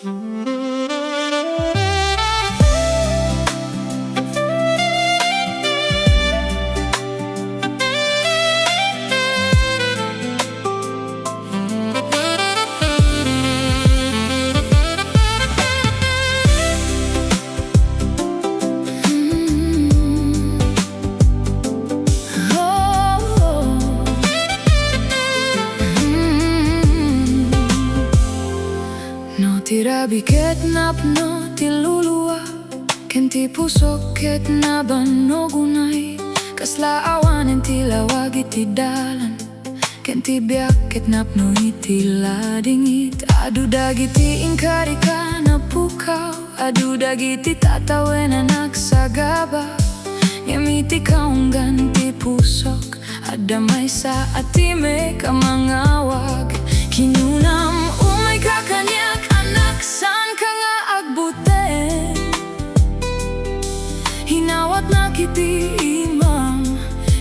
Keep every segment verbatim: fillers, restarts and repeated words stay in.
No ti rabii ket napno ti luluak, ken ti pusok ket nabannog unay. Kasla awanen ti lawag iti dalan, ken ti biag ket napno iti ladingit. Adu dagiti inkari a napukaw, adu dagiti tatawen a nagsagaba. Ngem iti kaunggan ti pusok, adda maysa a timek a mangawag. Kinunam, "Umayka kaniak, anak, saanka nga agbuteng. Inawatnak iti imam,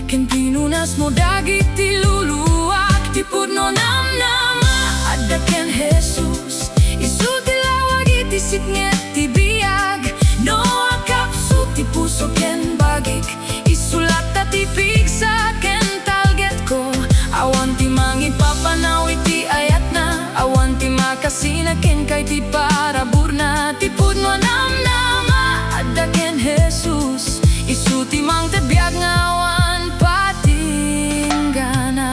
ken pinunasmo dagiti luluak." Ti pudno a namnama adda ken Jesus. Isu ti lawag iti sipnget ti biag. No agkapso ti pusok ken bagik, isu latta ti pigsa ken talgetko. Awan ti mangipapanaw iti ayatna, awan ti makasina kenka iti paraburna. Ti pudno a namnama adda ken Jesus. Isu ti mangted biag nga awan patinggana.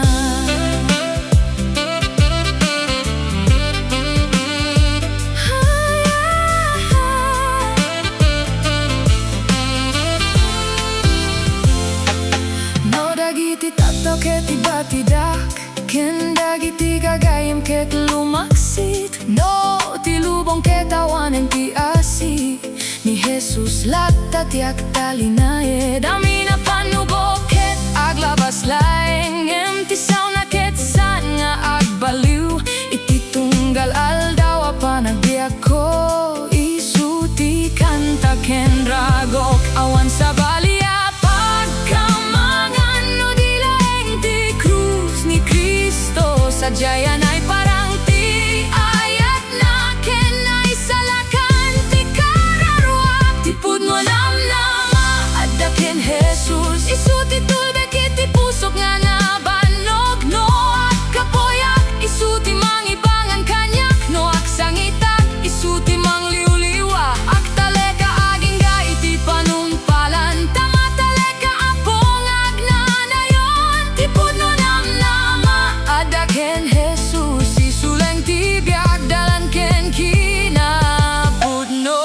No dagiti tattao ket ibatidak, ken dagiti gagayyem ket lumaksit, no ti lubong ket awanen ti asi, ni Jesus latta ti agtalinaed. Amin a pannubok ket aglabas laeng, ngem ti saona ket saan nga agbaliw. Iti tunggal aldaw a panagbiagko, isu ti kanta ken ragok. Awan sabali a pagkamangan no di laeng ti krus ni Cristo. Sadiay a naiparang ti ayat na ken naisalakan ti kararuak. Ti pudno a namnama adda ken Jesus. Isu ti tulbek iti pusok nga nabannog. No agkapuyak, isu ti mangibangan kaniak. No agsangitak, isu ti mangliwliwa. Agtalek a agingga iti panumpalan, ta matalek ka, Apo, nga agnanayon. Ti pudno a namnama adda ken Jesus. Isu laeng ti biag, dalan ken kinapudno.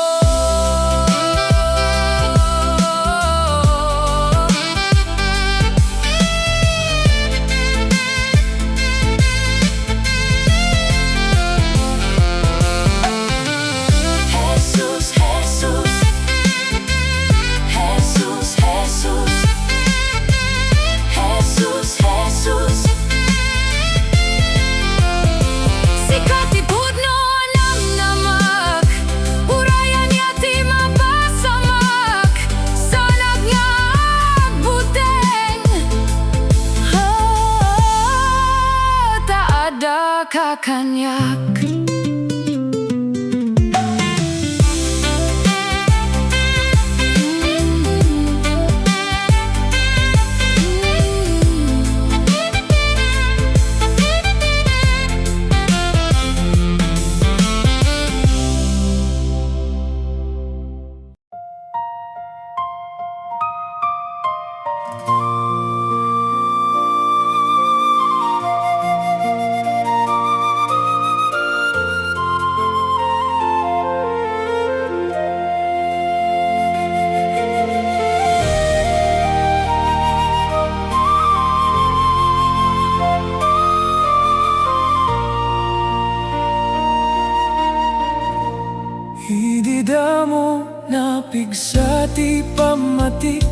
Jesus, Jesus. Jesus, Jesus. Jesus, Jesus. Sika ti pudno a namnamak, uray ania ti mapasamak, saanak nga agbuteng. Ah, ta addaka kaniak. Idi damo napigsa ti pammatik,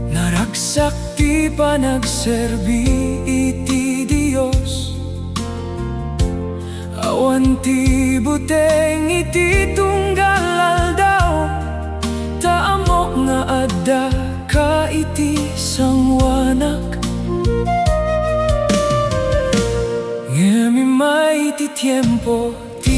naragsak ti panagserbi iti Dios. Awan ti buteng iti tunggal aldaw, ta ammok nga addaka iti sanguanak. Ngem immay ti tiempo ti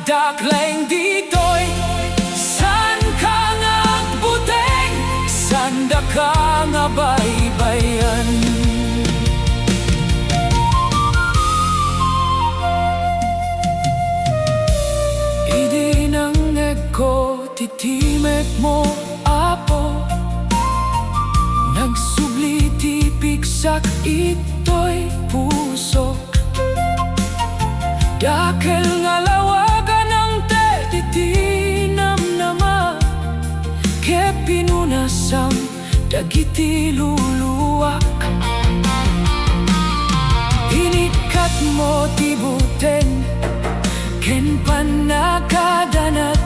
Addak laeng ditoy, saanka nga agbuteng, saandaka nga baybay-an. Idi nangngegko ti timekmo, Apo, nagsubli ti pigsak itoy pusok. Dakkel nga lawag a nangted iti namnama, ket pinunasam dagiti luluak. Inikkatmo ti buteng ken pannakadanak.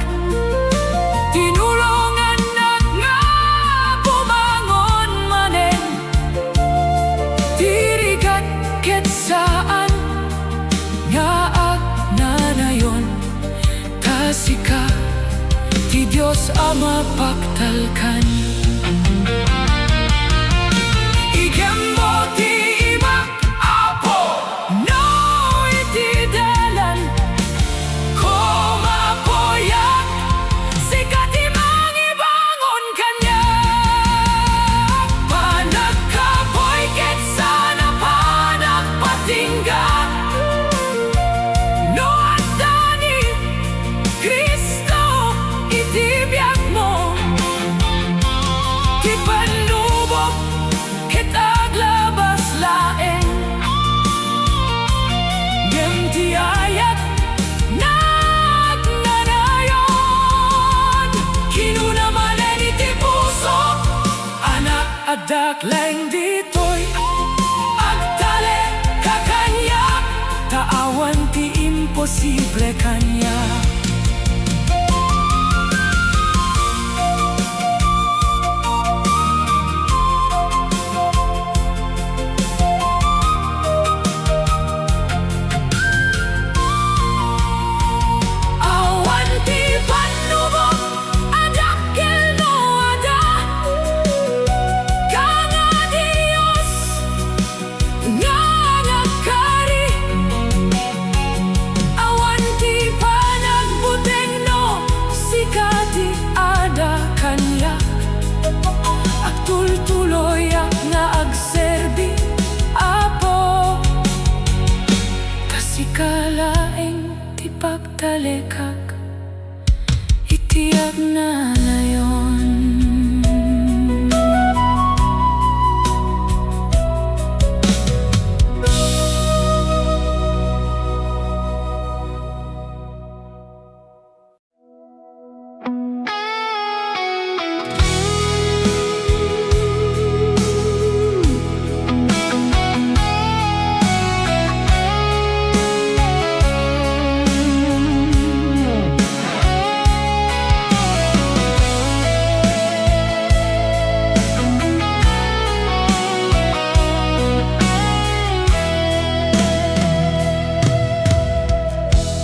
Tinulongannak nga bumangon manen ti rigat ket saan nga agnanayon, ta sika ti Dios a mapaktalkan. Igemmo ti imak, Apo, no iti dalan, kumapoyak, sika ti mangibangon kaniak. Panagkapuy ket saan a panagpatingga. No adda ni Cristo iti biagmo, ti pannubok ket aglabas laeng. Ngem ti ayat nagnanayon. Kinuna manen iti pusok, Anak, addak laeng ditoy. Agtalekka kaniak, ta awan ti imposible kaniak. Awan ti pannubok a dakkel no adda ka nga Dios nga agkari. Awan ti panagbuteng no sika ti adda kaniak. Agtultuloyak nga agserbi, Apo, ta sika laeng ti pagtalekak iti agnanayon.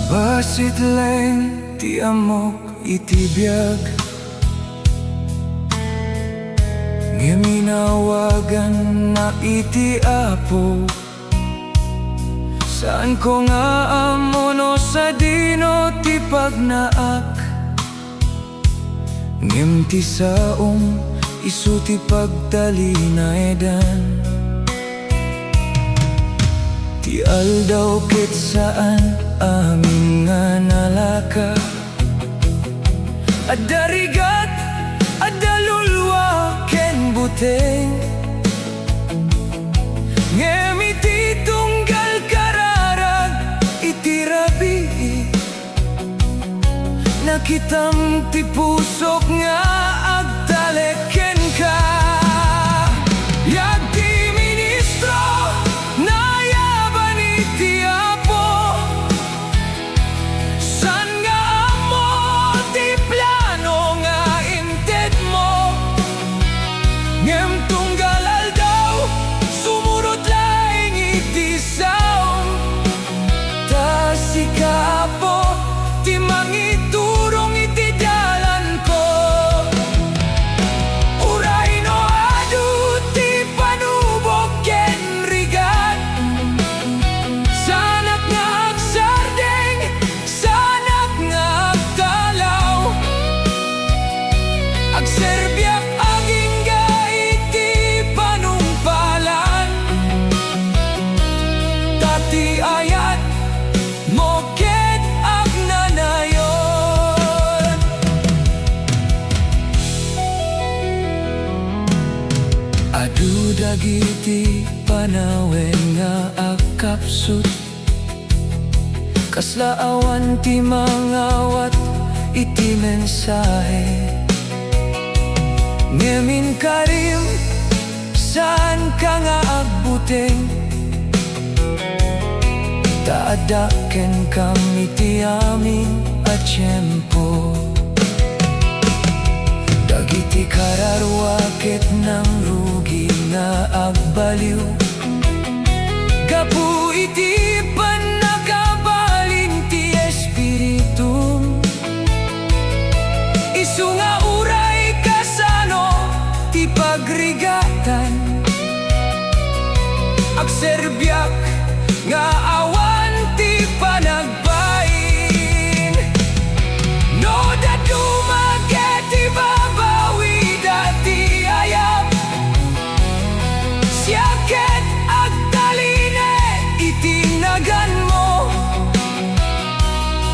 Bassit laeng ti ammok iti biag, ngem inawaganna iti Apo. Saanko nga ammo no sadino ti pagnaak, ngem ti saom isu ti pagtalinaedan. Ti aldaw ket saan amin nga nalaka. Adda rigat, adda lulua ken buteng. Ngem iti tunggal kararag iti rabii, nakitam ti pusok nga agtalek kenka. Biag ti ministro, nayaban iti Apo. Saan nga ammo ti plano nga intedmo, ngem tunggal aldaw, sumurot laeng iti saom. Ta sika, Apo, ti mangiturong iti dalanko. Uray no adu ti panubok ken rigat, sa Ti ayatmo ket agnanayon. Adu dagiti panawen nga agkapsut. Kasla awan ti mangawat iti mensahe. Ngem inkarim, saanka nga agbuteng, ta adda kenkam iti amin a tiempo. Dagiti kararua ket nangrugi nga agbaliw gapu iti pannakabalin ti Espiritum. Isu nga uray kasano ti pagrigatan, agserbiak nga awan ti panagbain. No dadduma ket ibabawi dati ayat, siak ket agtaline iti naganmo.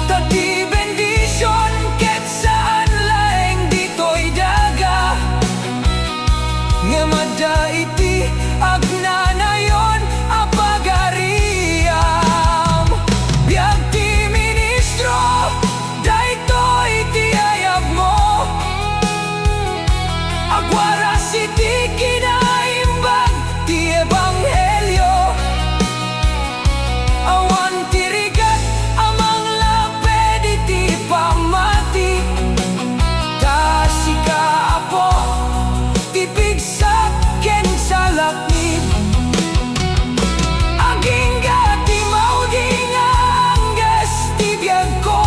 Ta ti bendision ket saan laeng ditoy daga, ngem adda iti agnanayon a pagariam. Biag ti ministro, daytoy ti ayabmo. Agwaras iti kinaimbag ti ebanghelio. Awan ti rigat a manglaped iti pammati. Ta sika, Apo, ti pigsak ken salaknib. Agingga ti maudi nga angges ti biagko.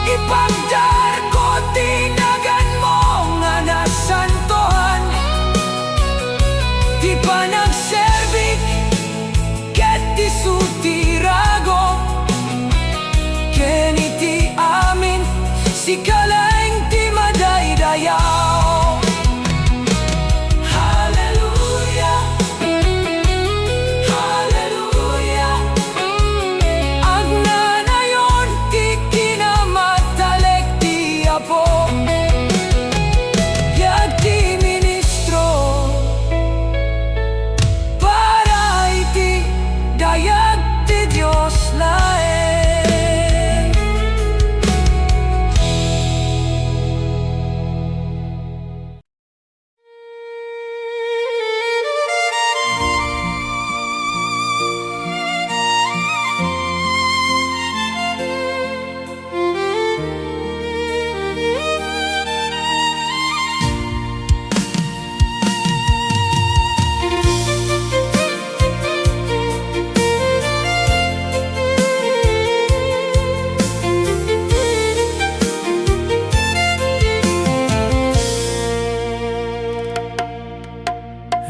Ipagdarko ti naganmo nga nasantoan, ti panagserbik ket isu ti ragok, ken iti amin, sika laeng ti madaydayaw. Hallelujah. Hallelujah. Agnanayon ti kinamatalek ti Apo. Biag ti ministro para iti dayag ti Dios laeng.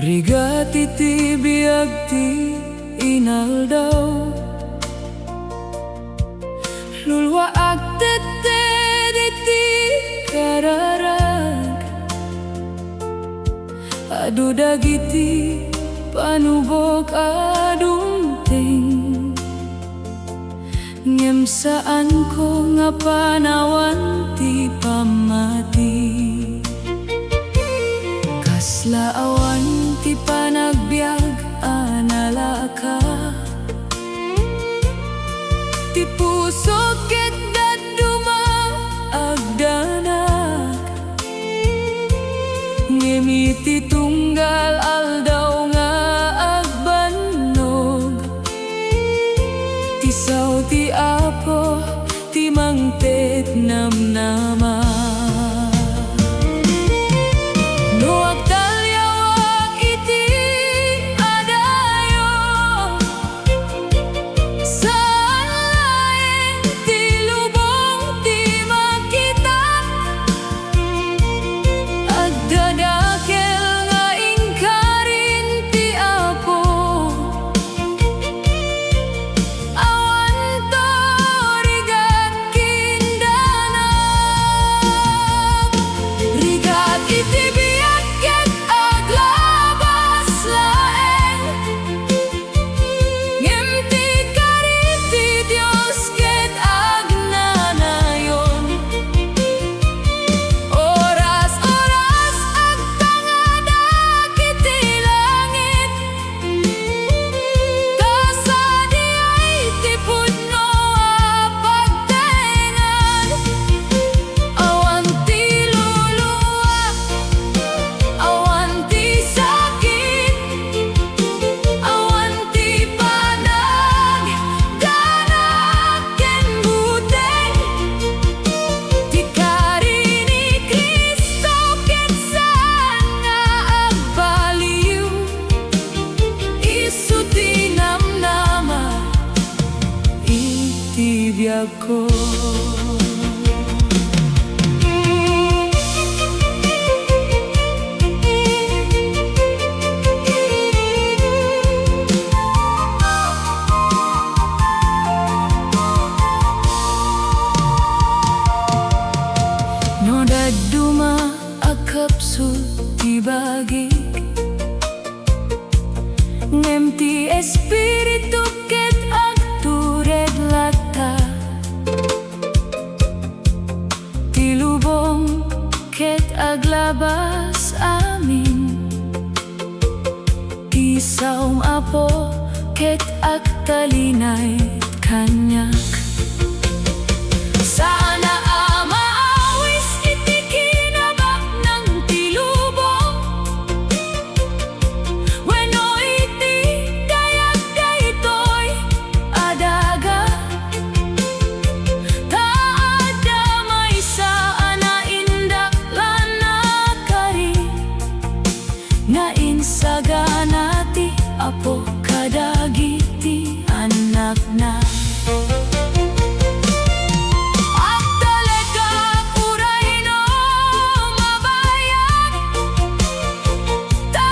Rigat iti biag ti inaldaw. Luluaak tetted iti kararag. Adu dagiti panubok a dumteng. Ngem saanko nga panawan ti pammati. Kasla awan ti panagbiag a nalaka. Ti pusok ket dadduma agdanag. Ngem iti tunggal aldaw nga agbannog, ti sao ti Apo ti mangted namnama. No agtaliawak iti adayo, saan laeng ti lubong ti makitak. Agdadakel nga inkarin ti Apo. Awanto ko. No dadduma a kapsut ti bagik, ngem ti Espirituk ket agtured latta. Ti lubong ket aglabas amin. Ti saom, Apo, ket agtalinay kaniak. Saanna a maawis iti kinabaknang ti lubong wenno iti dayag daytoy a daga. Ta adda maysa a naindaklan a kari nga insagana ti Apo kadagiti annakna. Agtalekak uray no mabayag, ta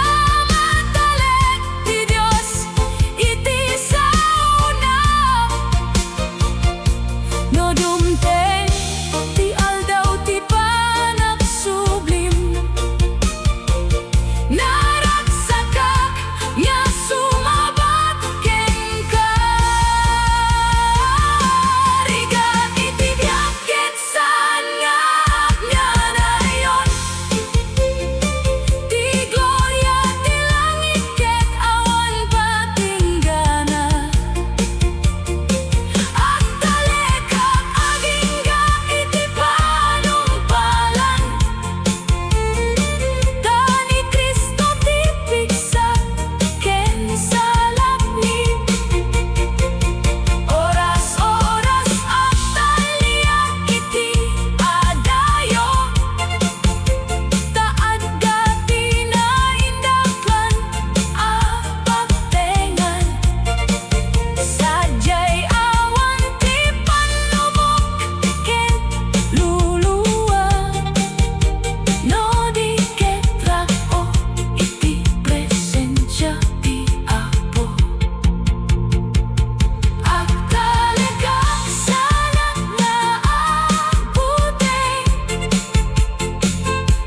matalek ti Dios iti saona. No dumteng ti aldaw ti panagsublim, naragsakak nga sumabak kenka. Rigat iti biag ket saan nga agnanayon. Ti gloria ti langit ket awan patinggana. Agtalekak agingga iti panungpalan. Ta ni Cristo ti pigsa ken salaknib. Oras-oras agtalliak iti adayo. Ta adda ti naindaklan a pagtengan. Sadiay awan ti pannubok ken luluang no di ket rak-o iti presensia ti Apo. Agtalekak sanak nga agbuteng.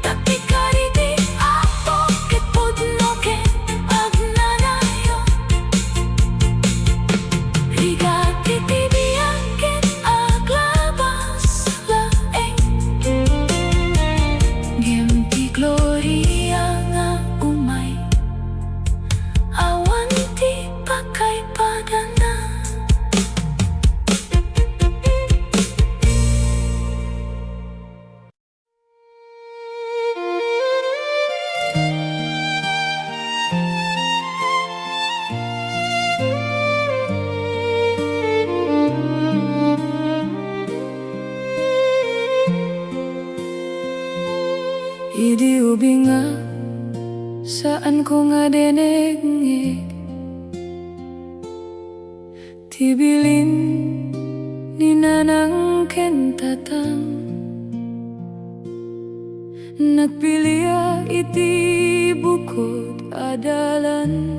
Ta ti kari ti Apo ket pudno ken agnanayon. Rigat iti biag ket aglabas laeng. Ngem ti gloria nga umay, awan ti pakaipadana. Idi ubingak, saanko nga dinengngeg ti bilin ni nanang ken tatang. Nagpiliak iti bukod a dalan,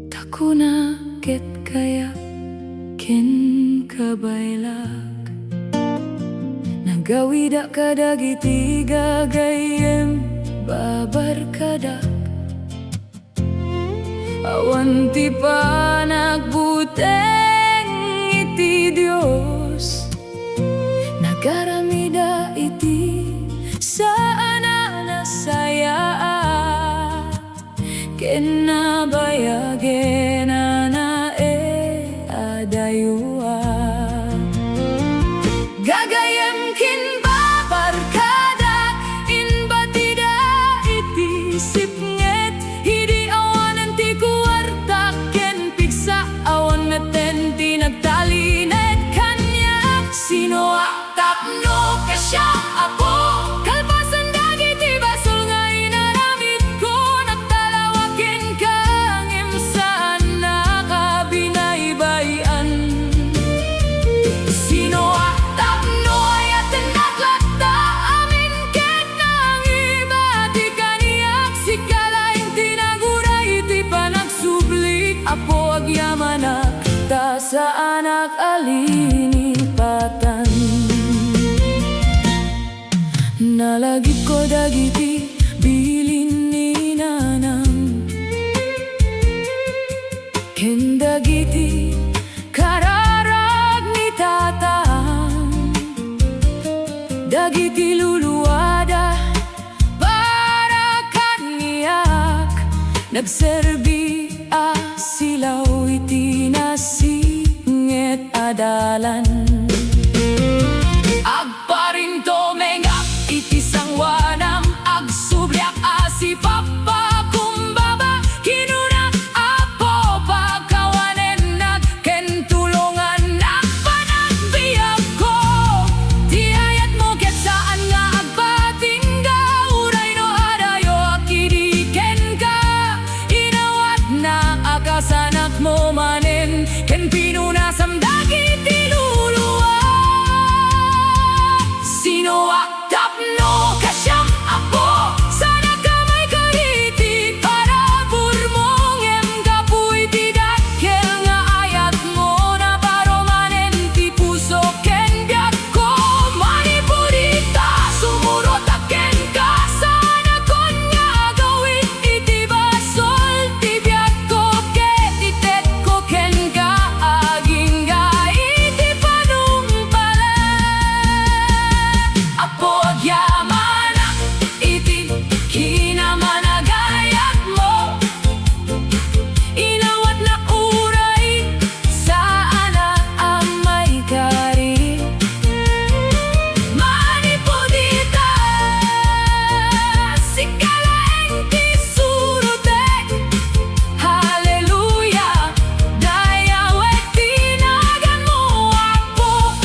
ta kuna ket kayak ken kabaelak. Nagawidak kadagiti gagayyem, babarkadak. Awan ti panagbuteng iti Dios. Nagaramida iti saan a nasayaat ken nabayagen a naeadayoak. Gagayyem ken babarkadak, imbatida iti sipnget, idi awanen ti kuarta ken pigsa, awan metten dagiti bilin ni nanang ken dagiti kararag ni tatang, dagiti luluada para kaniak, nagserbi a silaw iti nasinged a dalan. Agparintumengak iti sangoanam, agsubliak a sipappakumbaba, kinuna, Apo, pakawanennak ken tulongannak panagbiagko. Ti ayatmo ket saan nga agpatingga, uray no adayo a kidi kenka. Inawatna a kasanakmo manen ken pinunasam dagiti lulua. Sinoak tapno kasiam, Apo? Saanak a maikari ti paraburmo, ngem gapu iti dakkel nga ayatmo, naparumanen ti pusok ken biagko. Manipud ita, sumurotak kenka, saanak koma nga agawid iti basol ti biagko ket itetko kenka agingga iti panungpalan. Apo, agyamanak iti kinamanagayatmo. Inawatnak uray saanak a maikari. Manipud ita, sika laeng ti surotek. Hallelujah! Dayawek ti naganmo, Apo.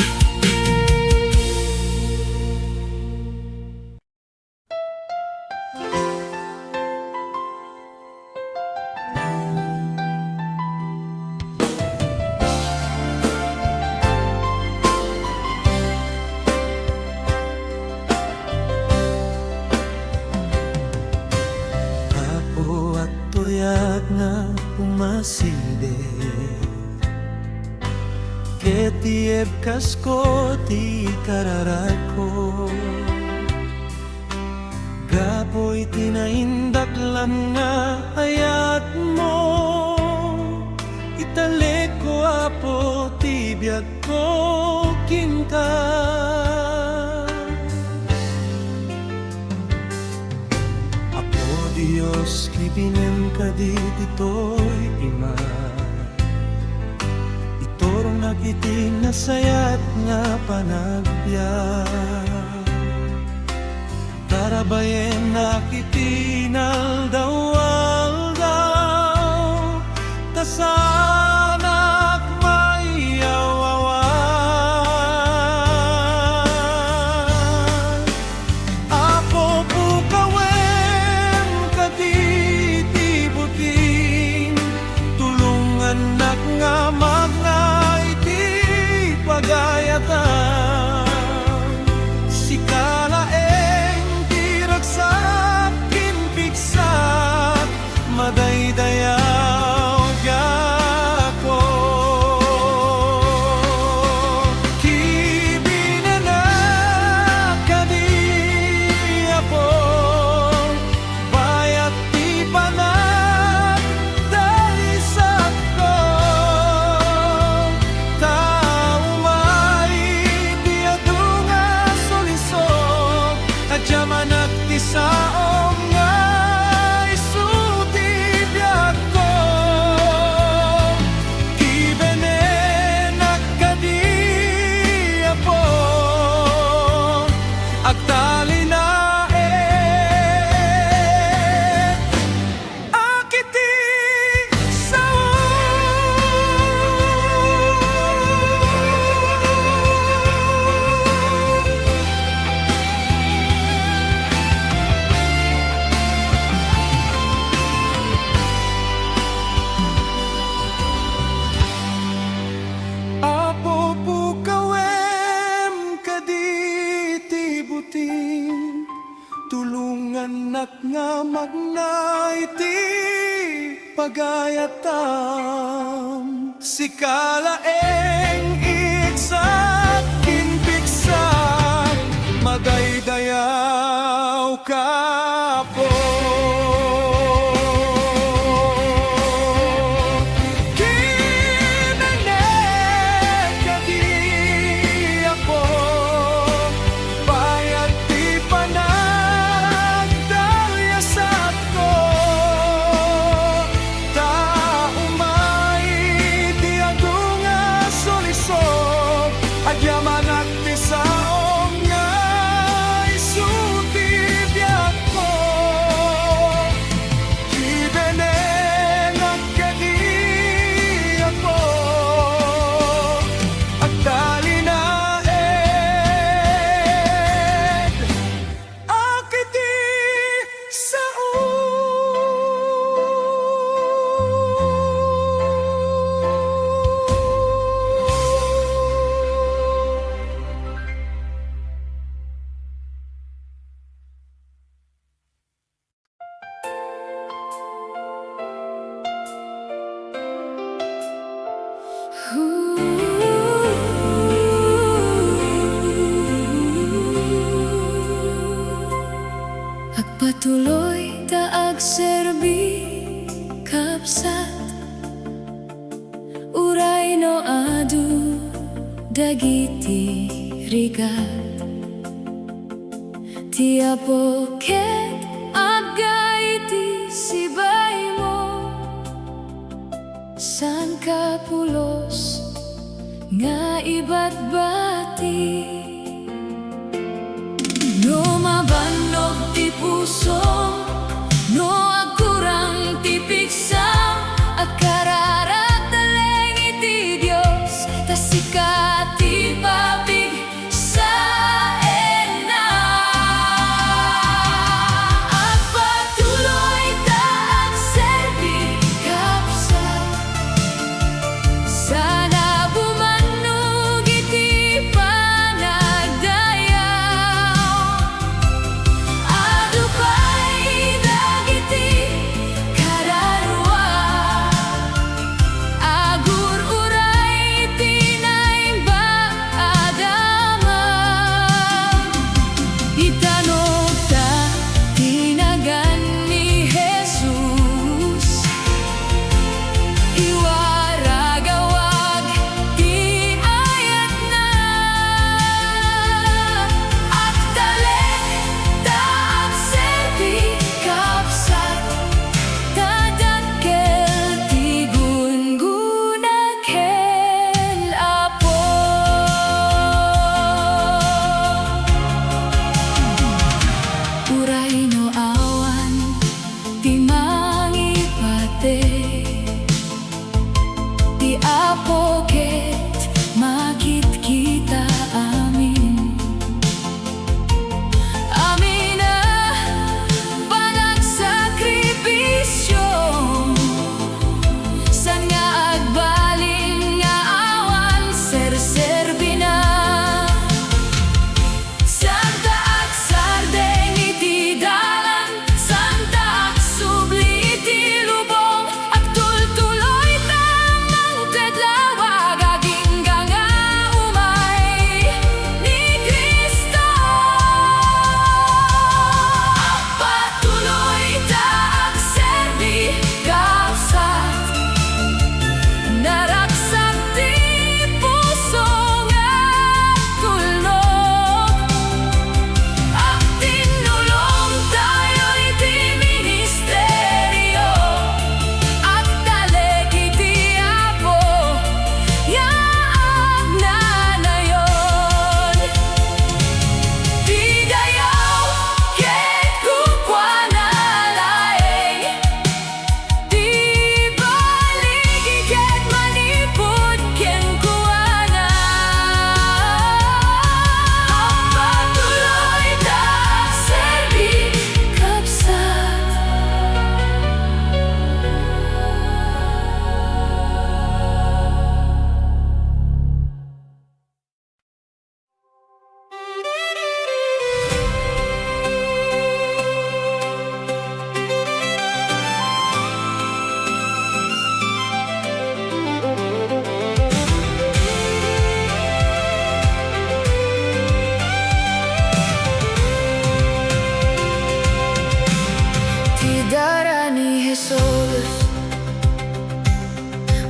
Apo, agturiak nga umasideg, ket iibkasko ti kararagko. Gapu iti naindaklan nga ayatmo, italekko, Apo, ti biagko kenka. Apo Dios, kibinem kadi ditoy ima. Ituronnak iti nasayaat nga panagbiag. Tarabayennak iti inaldaw-aldaw, ta saanak maiyawawat. Apo, pukawem kadi ti buting, tulongannak nga magna iti pagayatam. Sika laeng ti ragsak ken pigsak, madaydayaw biagko. Kibinenak kadi, Apo, bayat ti panagdaysakko. Ta umay ti adu nga sulisog, agyamanak ti saom nga isu ti biagko. Kibinenak kadi, Apo, agtalinaek a kiti sao. Apo, pukawem kadi ti buting, tulongannak nga magna iti pagayatam. Sika laeng igsak ken pigsak, madaydayaw ka. No adu dagiti rigat ti Apo ket agga iti sibaymo, saanka pulos nga ibatbati. No mabannog ti pusom, no agkurang ti pigsam, agkararag taleng iti Dios, ta sika ti papigsaenna. Agpatuloy ta agserbi, kabsat. Saan a bumannog iti panagdayaw. Adu pay dagiti kararua, agur-uray ti naimbag a damag. Itanokta ti nagan ni Jesus, iwaragawag ti ayatna. Agtalek ta agserbi, kabsat, ta dakkel ti gunggona ken Apo. Uray no awan ti mangipateg, ti Apo ket makitkita amin. Amin a panagsakripisio, saan nga agbalin nga awan serserbina. Saan ta agsardeng iti dalan, saan ta agsubli iti lubong, agtultuloy ta mangted lawag, agingga nga umay ni Cristo. Agpatuloy ta agserbi, kabsat. Naragsak ti puso nga agtulnog. Agtinnulong tayo iti ministerio. Agtalek iti Apo nga agnanayon. Ti dayaw ket kukuana laeng. Ti baligi ket manipud kenkuana. Agpatuloy ta agserbi, kabsat. Ti dara ni Jesus,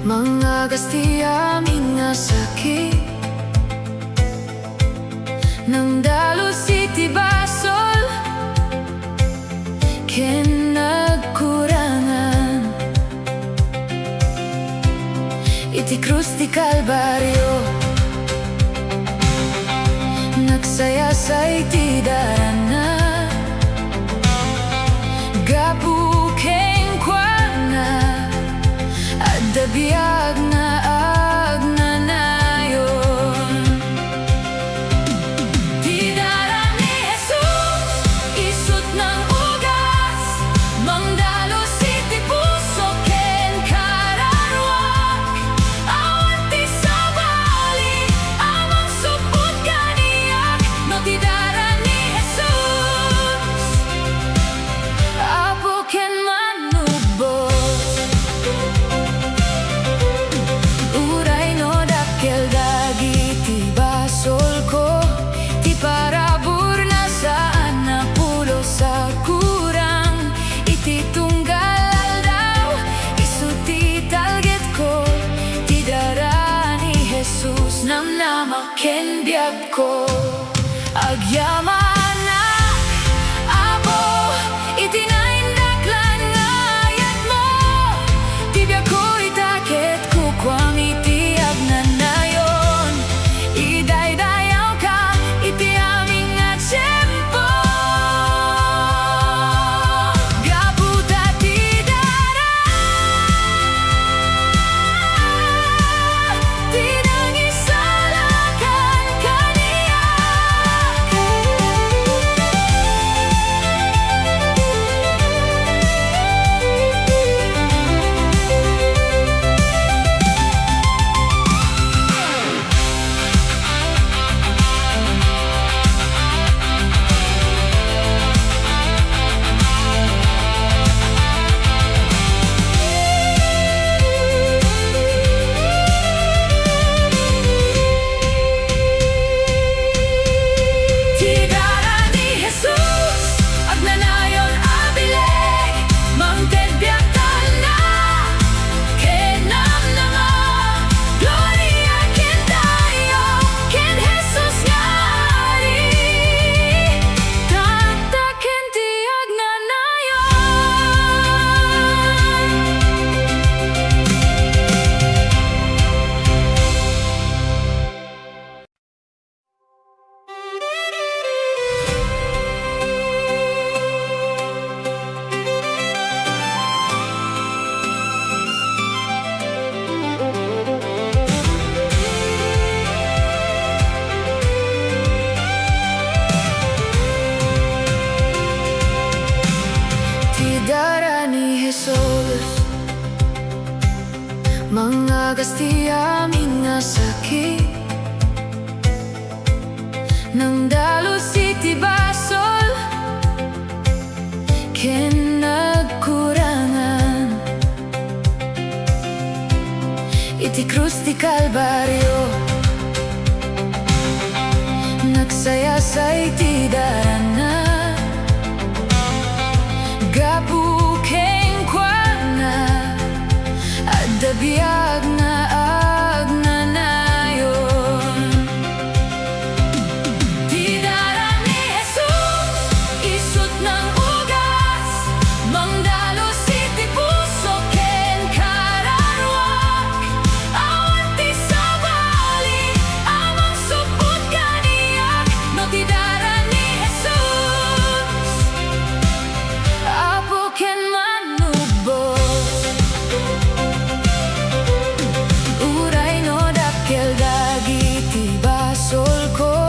mangagas ti amin nga sakit. Nangdalus iti basol ken nagkurangan. Iti krus ti Kalbario, nagsayasay ti darana. Gapu kenkuana, adda biag nga agnanayon. Ti dara ni Jesus, isut' nang ugas, mangdalus iti puso ken kararuak. Awan ti sabali a mangsupot kaniak no ti dara ni Jesus. Apo ken Manubos. ken biagko. Agyamanak, Apo, iti naindaklan nga ayatmo. Ti biagko ita ket kukuam iti agnanayon. Idaydayawka iti amin nga tiempo. Gapu ta ti dara ti nangisalakan kaniak. Ti dara ni Jesus, agnanayon a bileg, mangted biag ta la ken namnama. Gloria ken dayaw ken Jesus nga Ari, tatta ken ti agnanayon. Ti dara ni Jesus, mangagas ti amin nga sakit. Nangdalus iti basol ken nagkurangan. Iti krus ti Kalbario, nagsayasay ti darana. Gapu kenkuana, adda biag nga agnanayon. Ti dara ni Jesus, isut' nang ugas, mangdalus iti puso ken kararuak. Awan ti sabali a mangsupot kaniak no ti dara ni Jesus. Apo ken Manubos, uray no dakkel dagiti basolko,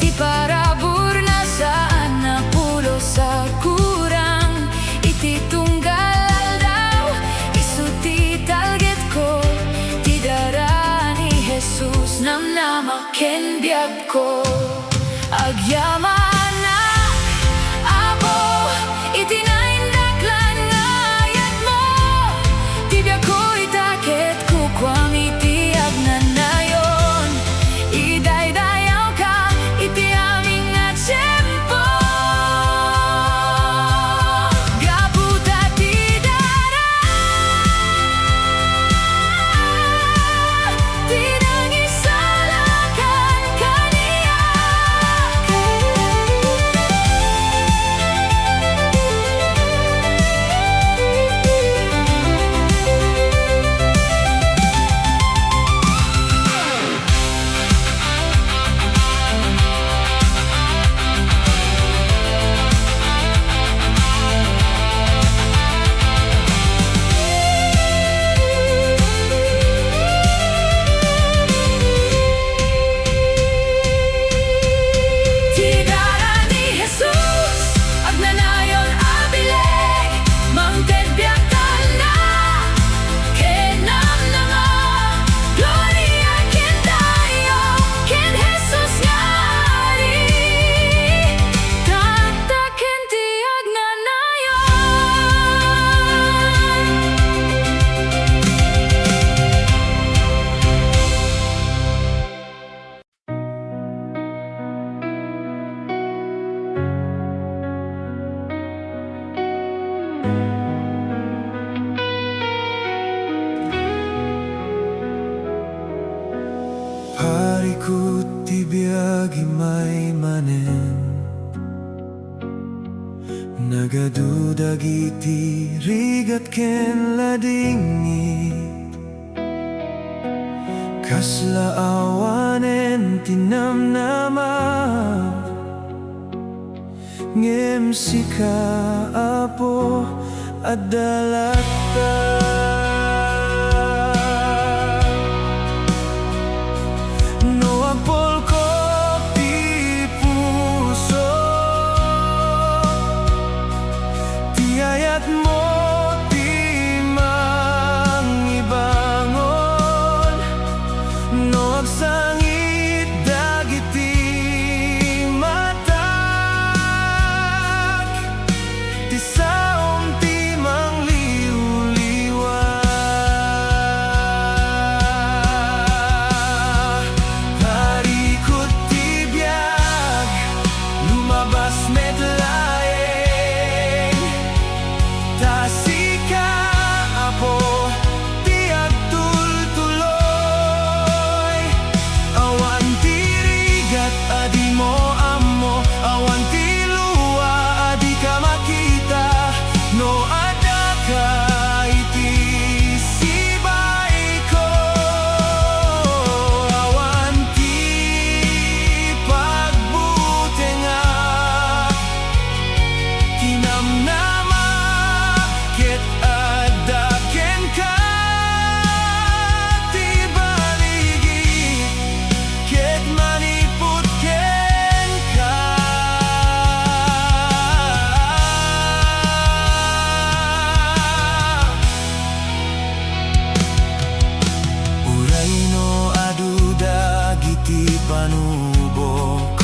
ti paraburna saan a pulos a kurang iti tunggal aldaw, isu ti targetko, ti dara ni Jesus, namnama ken biagko. Agyamanak, Apo, iti naindaklan nga ayatmo. Ti biagko ita ket kukuam iti agnanayon. Idaydayawka iti amin nga tiempo. Gapu ta ti dara ti nangisalakan kaniak. Ti dara ni Jesus, agnanayon a bileg, mangted biag ta la ken namnama. Gloria ken dayaw ken Jesus nga Ari, tatta ken ti agnanayon. Parikut ti biag immay manen. Nagadu dagiti rigat ken ladingit. Kasla awanen ti namnama. Ngem sika, Apo, adda latta. No agpulkok ti puso, ti ayatmo ti mangibangon. No agsangit dagiti matak, ti saom ti mangliwliwa. Parikut ti biag, lumabas met laeng. Ta sika, Apo, ti agtultuloy. Awan ti rigat a dimo ammo, awan ti lua a dika makita. No addaka iti sibaiko, awan ti pagbutengak. Kinamnama ket adda kenka ti baligi ket manipud kenka. Uray no adu dagiti panubok,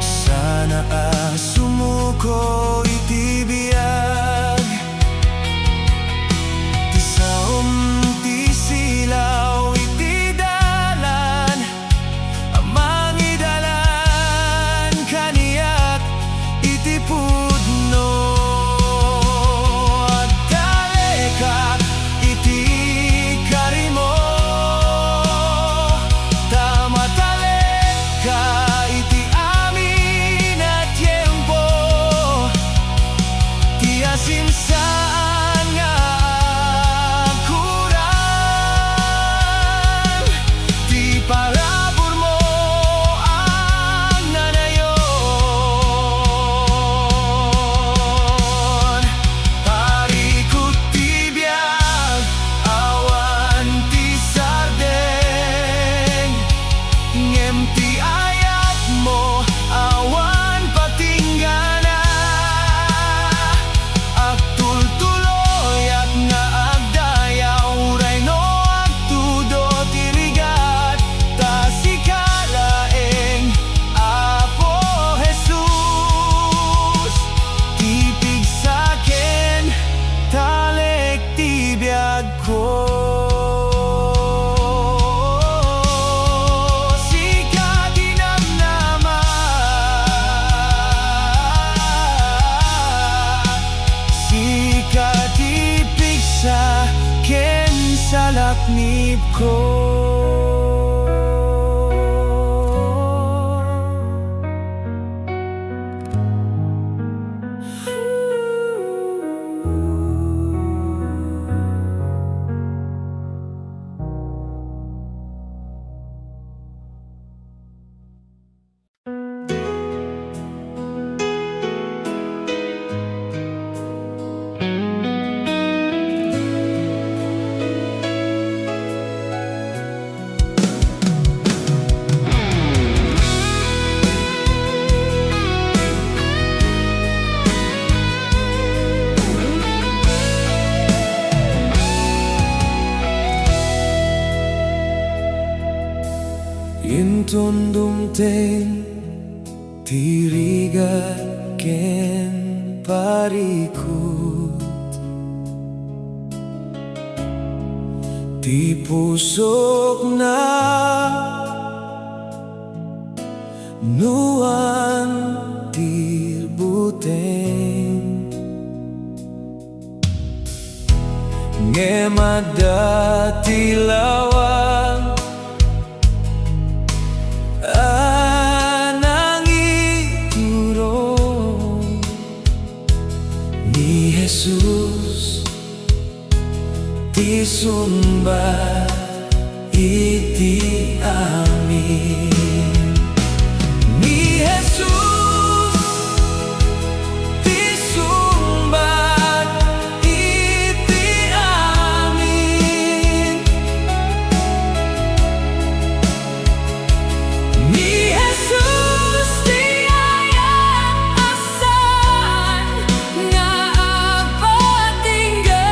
sana a sumuko iti biag. Ti saom ti silaw iti dalan a mangidalan kaniak iti pudno. Agtalekak iti karimo, ta matalekka iti amin a tiempo. Ti asin saan nga agkuran, ti paraburmo agnanayon. Parikut ti biag, awan ti sardeng, ngem ti ayatmo awan patinggana. Agtultuloyak nga agdayaw, uray no agtudo ti rigat, ta sika laeng, Apo Jesus, ti pigsa ken talek ti biagko. Sika ti namnama, sika ti pigsa ken salaknibko. Inton dumteng ti rigat ken parikut, ti pusokna nuan ti buteng. Ngem adda ti lawag ti sungbat iti amin. Ni Jesus ti sungbat iti amin. Ni Jesus ti ayat a saan nga agpatinggan.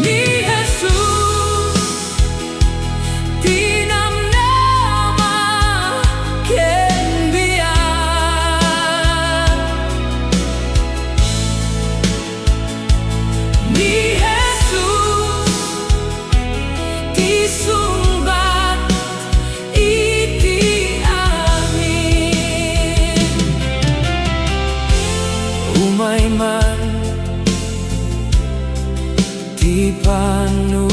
Ni Jesus ti namnama ken biag. Ni Jesus ti sungbat iti amin. Umay man ti panu